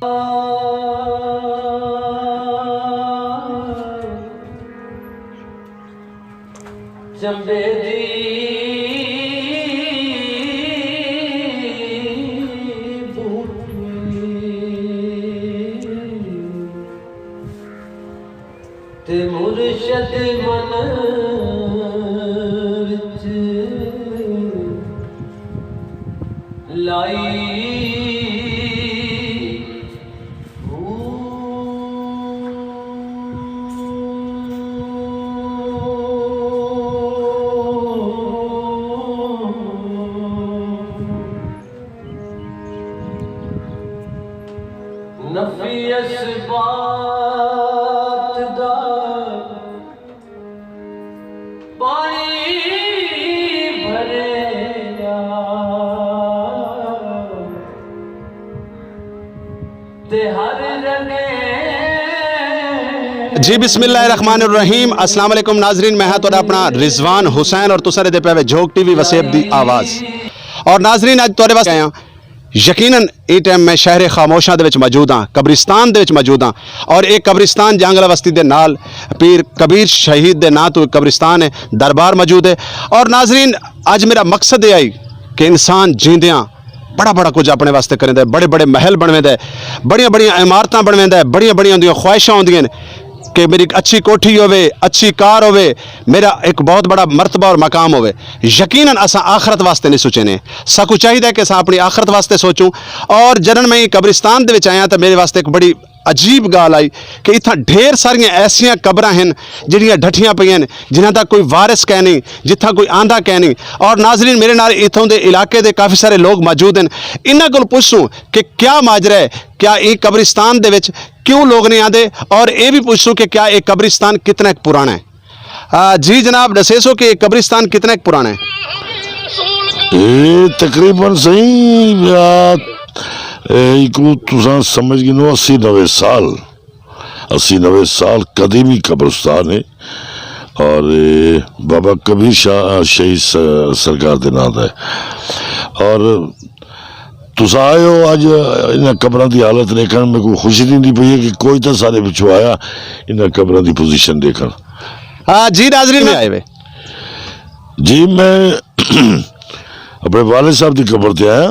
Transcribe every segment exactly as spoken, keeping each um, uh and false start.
چمبے دی بوٹی تے مرشد من وچ لائی۔ نفی اثبات دا پاݨی بھریا تے ہر رنگے۔ جی، بسم اللہ الرحمن الرحیم۔ السلام علیکم ناظرین، میں ہاں تہاݙا اپݨا رضوان حسین اور تساں ݙیہدے پئے وے جھوک ٹی وی وسیب دی آواز۔ اور ناظرین، اڄ تہاݙے واسطے آیا، یقیناً ایں ٹائم میں شہر خاموشاں دے وچ موجود ہاں، قبرستان دے وچ موجود ہاں، اور اے قبرستان جانگلہ وستی دے نال پیر کبیر شہید دے ناں توں قبرستان ہے، دربار موجود ہے۔ اور ناظرین، اڄ میرا مقصد اے ہئی کہ انسان جیندیاں بڑا بڑا کجھ اپݨے واسطے کریندا ہے، بڑے بڑے محل بݨویندا ہے، بڑیاں بڑیاں عمارتاں بݨویندا ہے، بڑیاں بڑیاں اوندیاں خواہشاں ہوندیاں ہن کہ میری ہک اچھی کوٹھی ہووے، اچھی کار ہووے، میرا ہک بہت بڑا مرتبہ اور مقام ہووے۔ یقیناً اساں آخرت واسطے نہیں سوچیندے، ساکوں چاہیدا ہے کہ اساں اپݨی آخرت واسطے سوچوں۔ اور جݙݨ میں ایں قبرستان دے وچ آیا تاں میرے واسطے ہک بڑی عجیب ڳالھ ہئی کہ اتھاں ڈھیر ساریاں ایسیاں قبراں ہن جیڑھیاں ڈھٹیاں پئین، جنہاں دا کوئی وارث کائنی، جتھاں کوئی آندا کائنی۔ اور ناظرین، میرے نال اتھوں دے علاقے دے کافی سارے لوگ موجود ہن، انہاں کول پچھسوں کہ کیا ماجرا ہے، کیا ایں قبرستان دے وچ کیوں لوگ نہیں آندے، اور اے وی پچھسوں کہ کیا اے قبرستان کتنا کُ پراݨا ہے۔ آ، جی جناب، ݙسیسو کہ اے قبرستان کتنا کُ پراݨا ہے؟ اے تقریباً سئیں، آ، اے ایکوں تساں سمجھ گھنو اسی نوے سال، اسی نوے سال قدیمی قبرستان ہے، اور اے بابا کبیر شاہ شہید س-، سرکار دے ناں دا ہے۔ اور تساں آئے ہو اڄ انہاں قبراں دی حالت ݙیکھݨ، میکوں خوشی تھیندی پئی ہے کہ کوئی تاں ساݙے پچھوں آیا انہاں قبراں دی پوزیشن ݙیکھݨ۔ ہاں جی ناظرین، میں آئے وے۔ جی، میں اپݨے والد صاحب دی قبر تے آیا،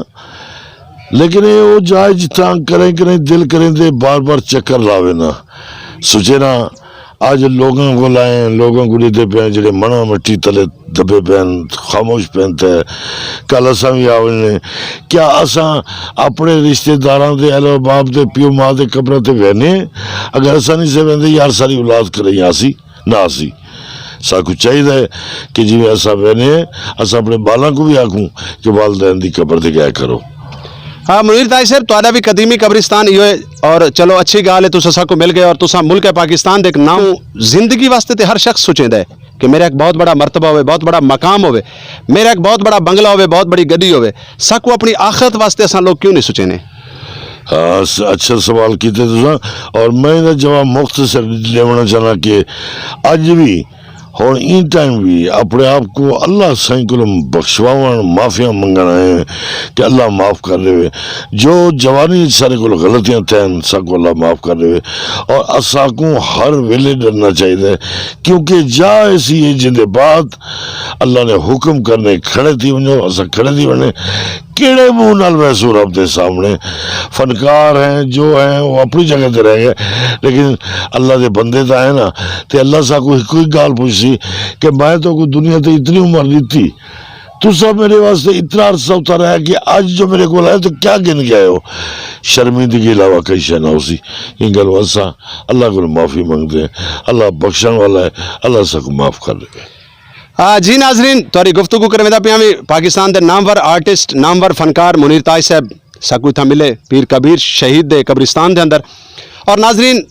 لیکن اے او جاہ ہے جتھاں کریں کریں دل کریندے بار بار چکر لا وینداں۔ سوچے نا، اڄ لوگاں کول آئے ہیں، لوگاں کوں ݙیہدے پئے ہیں، جیڑھے مݨاں مٹی تلے دبے پئے ہن، خاموش پئے ہن، تے کل اساں وی آ ونڄݨے۔ کیا اساں اپݨے رشتے داراں دے، اہل و احباب دے، پیو ماء دے قبراں تے ویندے ہیں؟ اگر اساں نہیں سے ویندے، یار، ساݙی اولاد کݙاہیں آسی؟ نہ آسی۔ ساکوں چاہیدا ہے کہ جیویں اساں ویندے ہیں، اساں اپݨے ٻالاں کوں وی آکھوں کہ والدین دی قبر تے ڳیا کرو۔ ہاں منیر تاج صاحب، تہاݙا وی قدیمی قبرستان ایہو ہے، اور چلو اچھی ڳالھ ہے تساں ساکوں مل ڳئے، اور تساں ملک پاکستان دے ہک نام، زندگی واسطے تے ہر شخص سوچیندا ہے کہ میرا ہک بہت بڑا مرتبہ ہووے، بہت بڑا مقام ہووے، میرا ہک بہت بڑا بنگلہ ہووے، بہت بڑی گݙی ہووے۔ ساکوں اپݨی آخرت واسطے اساں لوگ کیوں نہیں سوچیندے؟ ہاں، س-، اچھا سوال کیتے تساں، اور میں ایندا جواب مختصر ݙیوݨا چاہنا کہ اڄ وی، ہݨ ایں ٹائم وی اپݨے آپ کوں اللہ سائیں کولوں بخشواوݨ، معافیاں منگݨ آئے ہیں کہ اللہ معاف کر ݙیوے۔ جو جوانی وچ ساݙے کول غلطیاں تھین، ساکوں اللہ معاف کر ݙیوے۔ اور اساکوں ہر ویلے ݙرنا چاہیدا ہے، کیونکہ جاہ ایسی ہے جیندے بعد اللہ نے حکم کرنے، کھڑے تھی ونڄو، اساں کھڑے تھی ونڄے۔ کیڑھے منہ نال ویسوں رب دے سامݨے؟ فنکار ہیں، جو ہیں، وہ اپݨی جگہ تے رہ ڳئے، لیکن اللہ دے بندے تاں ہیں نا۔ تے اللہ ساکوں ہکو ہی ڳالھ پچھسی کہ میں تہاکوں دنیا تے اتنی عمر ݙتی، تساں میرے واسطے اتنا عرصہ اتھاں رہ کے اڄ جو میرے کول آئے ہو تے کیا گھن کے آئے ہو؟ شرمندگی علاوہ کئی شے نہ ہوسی۔ ایں ڳالھوں اساں اللہ کولوں معافی منگدے ہیں۔ اللہ بخشݨ والا ہے، اللہ ساکوں معاف کر ݙیوے۔ آ، جی ناظرین، تہاݙی گفتگو کرینداں پیاں وی پاکستان دے نامور آرٹسٹ، نامور فنکار منیر تاج صاحب ساکوں اتھاں ملے، پیر کبیر شہید دے قبرستان دے اندر۔ اور ناظرین،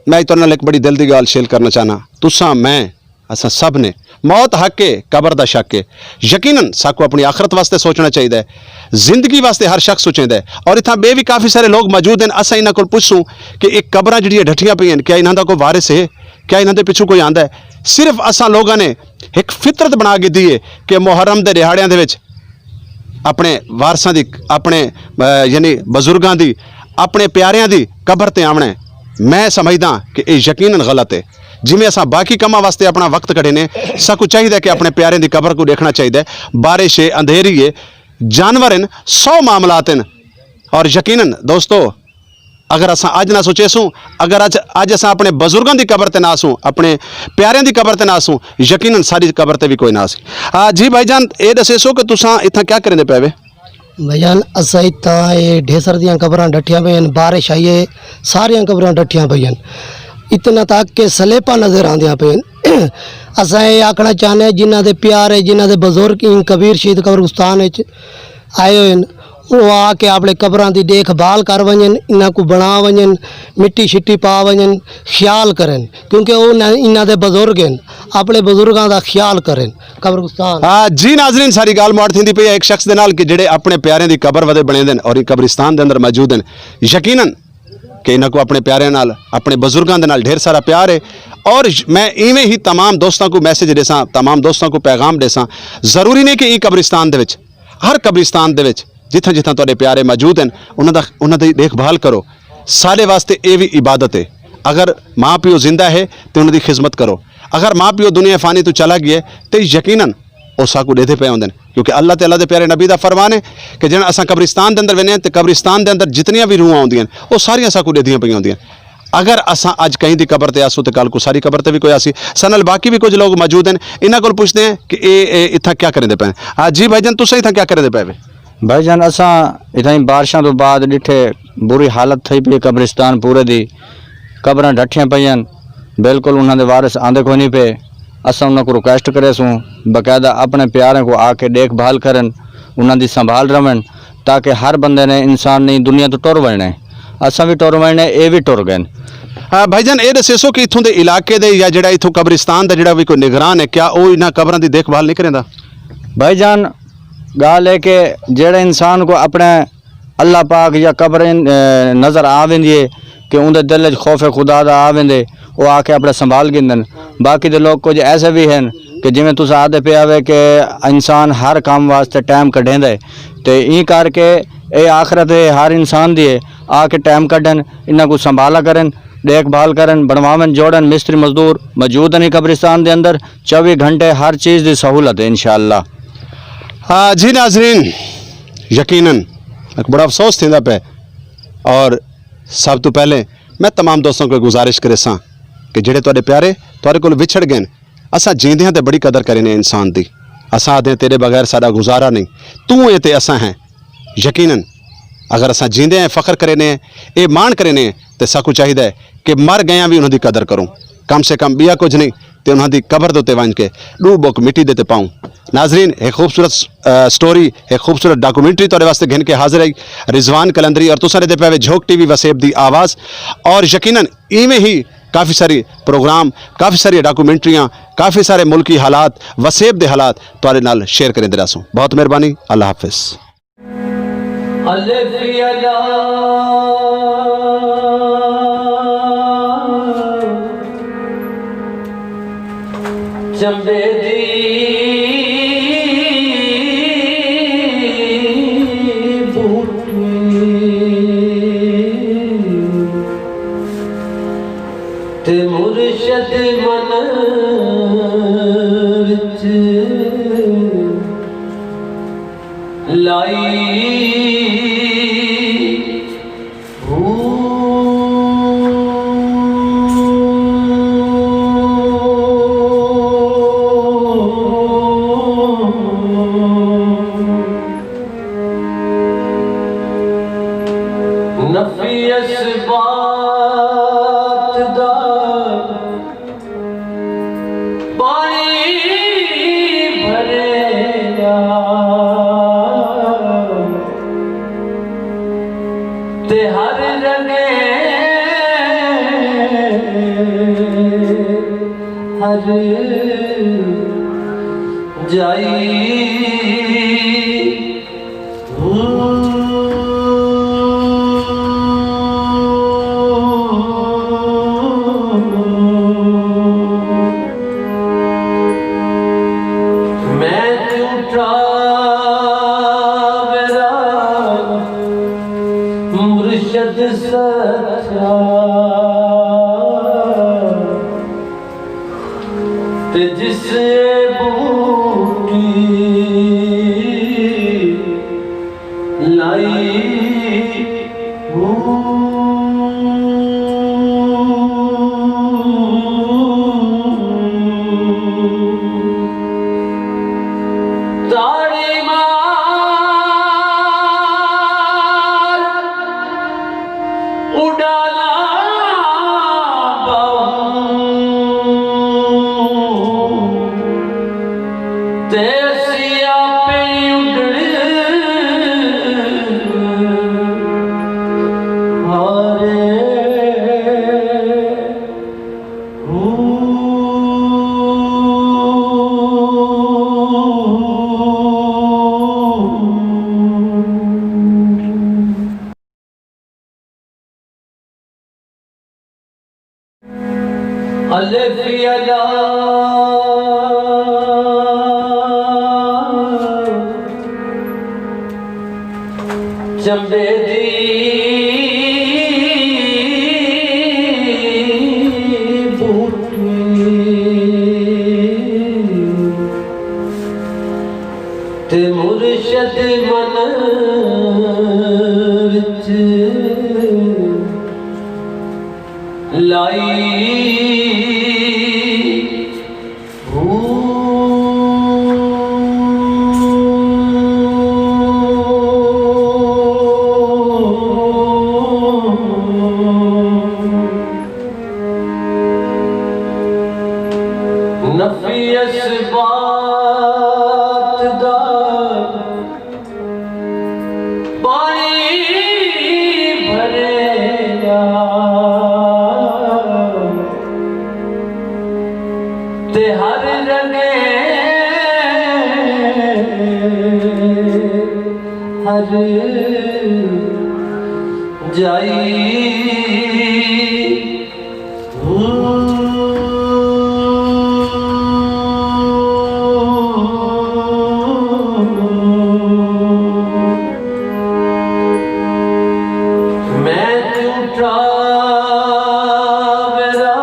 میں تہاݙے نال ہک بڑی دل دی ڳالھ شیئر کرݨا چاہنا، تساں، میں، اساں سب نے، موت حق ہے، قبر دا شک ہے۔ یقیناً ساکوں اپݨی آخرت واسطے سوچݨا چاہیدا ہے، زندگی واسطے ہر شخص سوچیندا ہے۔ اور اتھاں ٻئے وی کافی سارے لوگ موجود ہن، اساں انہاں کول پچھسوں کہ اے قبراں جیڑھیاں ڈھٹیاں پئین، کیا انہاں دا کوئی وارث ہے؟ کیا انہاں دے پچھوں کوئی آندا ہے؟ صرف اساں لوگاں نے ہک فطرت بݨا گھدی ہے کہ محرم دے ݙیہاڑیاں دے وچ اپݨے وارثاں دی، اپݨے، آ، یعنی بزرگاں دی اپݨے پیاریاں دی قبر تے آوݨا ہے، میں سمجھداں کہ اے یقینا غلط ہے۔ جیویں اساں باقی کماں واسطے اپݨا وقت کڈھینے، ساکوں چاہیدا ہے کہ اپݨے پیاریاں دی قبر کوں ڈیکھݨا چاہیدا ہے۔ بارش ہے، اندھیری ہے، جانور ہن، سو معاملات ہن۔ اور یقینا دوستو، اگر اساں اڄ نہ سوچیسوں، اگر اڄ اڄ اساں اپݨے بزرگاں دی قبر تے نہ آسوں، اپݨے پیاریاں دی قبر تے نہ آسوں، یقینا ساݙی قبر تے وی کوئی نہ آسی۔ آ جی بھائی جان، اے ݙسیسو کہ تساں اتھاں کیا کریندے پئے وے؟ بھائی جان، اساں اتھاں اے ڈھیسر دیاں قبراں ڈٹھیاں پئین، بارش آئی ہے، ساریاں قبراں ڈٹھیاں پئین، اتنا تک کہ سلیپاں نظر آندیاں پئین۔ اساں اے آکھݨا چاہنے، جنہاں دے پیارے، جنہاں دے بزرگ ایں کبیر شہید قبرستان وچ آئے ہوئے ہن، او آ کے اپݨے قبراں دی ݙیکھ بھال کر ونڄن، انہاں کوں بݨا ونڄن، مٹی شٹی پا ونڄن، خیال کرن، کیونکہ او انہاں، انہاں دے بزرگ ہن، اپݨے بزرگاں دا خیال کرن۔ قبرستان۔ آ، جی ناظرین، ساری ڳالھ ماڑ تھیندی پئی ہے ایک شخص دے نال کہ جڑے اپݨے پیاریاں دی قبر ودے بݨیندن اور ایں قبرستان دے اندر موجود ہن۔ یقینا کہ انہاں کوں اپݨے پیاریاں نال، اپݨے بزرگاں دے نال ڈھیر سارا پیار ہے۔ اور میں ایویں ہی تمام دوستاں کوں میسج ݙیساں، تمام دوستاں کوں پیغام ݙیساں، ضروری نہیں کہ ایں قبرستان دے وچ، ہر قبرستان دے وچ جتھاں جتھاں تہاݙے پیارے موجود ہن، انہاں دا، انہاں دی ݙیکھ بھال کرو۔ ساݙے واسطے اے وی عبادت ہے۔ اگر ماں پیو زندہ ہے تے انہاں دی خدمت کرو۔ اگر ماں پیو دنیا فانی توں چلا ڳیا ہے تے یقینا او ساکوں ݙیہدے پئے ہوندن، کیونکہ اللہ تے اللہ دے پیارے نبی دا فرمان ہے کہ جݙݨ اساں قبرستان دے اندر ویندے ہیں تے قبرستان دے اندر جتنیاں وی روحاں ہوندیاں ہن، او ساریاں ساکوں ݙیہدیاں پئیاں ہوندیاں ہن۔ اگر اساں اڄ کہیں دی قبر تے آسوں تے کل کوں ساری قبر تے وی کوئی آسی۔ ساݙے نال باقی وی کجھ لوگ موجود ہن، انہاں کول پچھدے ہیں کہ اے، اے اتھاں کیا کریندے پئے ہن۔ ہاں جی بھائی جان، تساں اتھاں کیا کریندے پئے وے؟ بھائی جان، اساں اتھائیں بارشاں توں بعد ݙٹھے، بری حالت تھئی پئی قبرستان پورے دی، قبراں ڈھٹھیاں پئین۔ بالکل انہاں دے وارث آندے کوئی نہیں پئے۔ اساں انہاں کوں ریکویسٹ کریسوں، باقاعدہ اپݨے پیاریں کوں آ کے ݙیکھ بھال کرن، انہاں دی سنبھال رہون، تاکہ ہر بندے نے، انسان نے دنیا توں ٹر ونڄݨے، اساں وی ٹر ونڄݨے، اے وی ٹر ڳئن۔ آ، بھائی جان، اے ݙسیسو کہ اتھوں دے علاقے دے یا جڑا اتھوں قبرستان دا جڑا وی کوئی نگران ہے، کیا او انہاں قبراں دی دیکھ بھال نہیں کریندا؟ بھائی جان، ڳالھ ہے کہ جیڑھے انسان کوں اپݨے اللہ پاک یا قبر، اے، نظر آ ویندی ہے کہ اوندے دل وچ خوف خدا دا آ ویندے، او آ کے اپݨا سنبھال گھندن۔ باقی دے لوگ کجھ ایسے وی ہن کہ جیویں تساں آہدے پئے ہاوے کہ انسان ہر کم واسطے ٹائم کڈھیندا ہے، تے ایں کر کے اے آخرت ہے ہر انسان دی ہے، آ کے ٹائم کڈھن، انہاں کوں سنبھالا کرن، ݙیکھ بھال کرن، بݨواون، جوڑن، مستری مزدور موجود ہن قبرستان دے اندر، چووی گھنٹے ہر چیز دی سہولت ہے انشاءاللہ۔ ہاں جی ناظرین، یقیناً ہک بڑا افسوس تھیندا پئے، اور سب توں پہلے میں تمام دوستاں کوں گزارش کریساں کہ جڑے تہاݙے پیارے تہاݙے کول وچھڑ ڳئن، اساں جیندیاں تے بڑی قدر کرینے انسان دی، اساں آہدے ہیں تیرے بغیر ساݙا گزارا نہیں، توں ایں تے اساں ہیں۔ یقیناً اگر اساں جیندے ہیں فخر کرینے ہیں، اے ماݨ کرینے ہیں، تے ساکوں چاہیدا ہے کہ مر ڳئیاں وی انہاں دی قدر کروں، کم سے کم ٻیا کجھ نہیں تے انہاں دی قبر دے اتے ونڄ کے ݙو ٻک مٹی دے تے پاؤں۔ ناظرین، ہک خوبصورت، آ، سٹوری، ہک خوبصورت ڈاکومنٹری تہاݙے واسطے گھن کے حاضر ہے رضوان قلندری، اور تساں ݙیہدے پئے وے جھوک ٹی وی وسیب دی آواز۔ اور یقیناً ایویں ہی کافی ساری پروگرام، کافی ساری ڈاکومنٹریاں، کافی سارے ملکی حالات، وسیب دے حالات تہاݙے نال شیئر کریندے رہسوں۔ بہت مہربانی، اللہ حافظ۔ الف یا لام، چمبے دی بوٹی تے مرشد من وچ لائی۔ نفی اثبات دا پاݨی بھریا تے ہر رڳے ہر جائی۔ میں جھوٹا میرا مرشد تے جس بوٹی لائی ہوں۔ تاڑی مار اڈالا ٻہوں تے سیاپے اڈݨ ہارے۔ الف ادا چمبے دی بوٹی تے مرشد من وچ لائی ہوں۔ نفی اثبات دا پاݨی بھریا تے ہر رنگے ہر جائی۔ میں جھوٹا میرا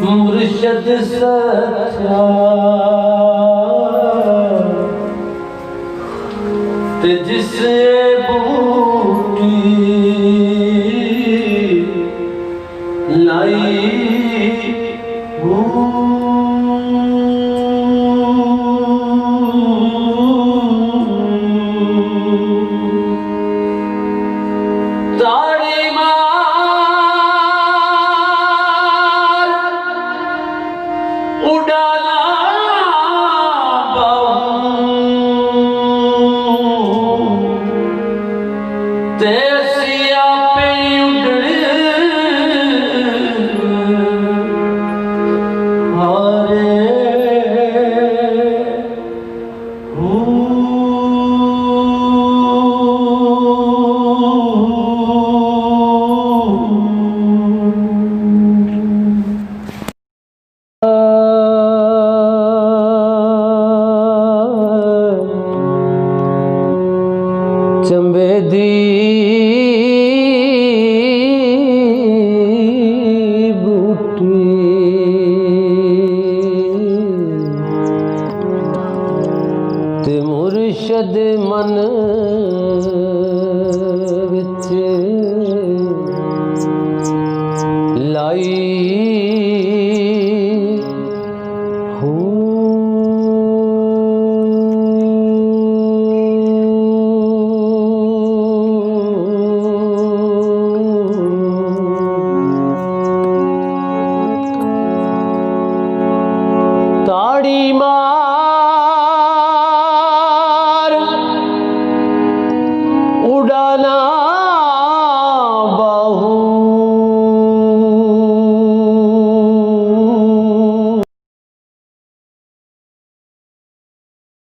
مرشد سچا تے جس بوٹی لائی ہوں۔ تاڑی مار اڈالا ٻہوں تے سیاپے اڈݨ ہارے۔ چمبے دی بوٹی تے مرشد من وچ لائی ہوں۔ تاڑی مار اڈالا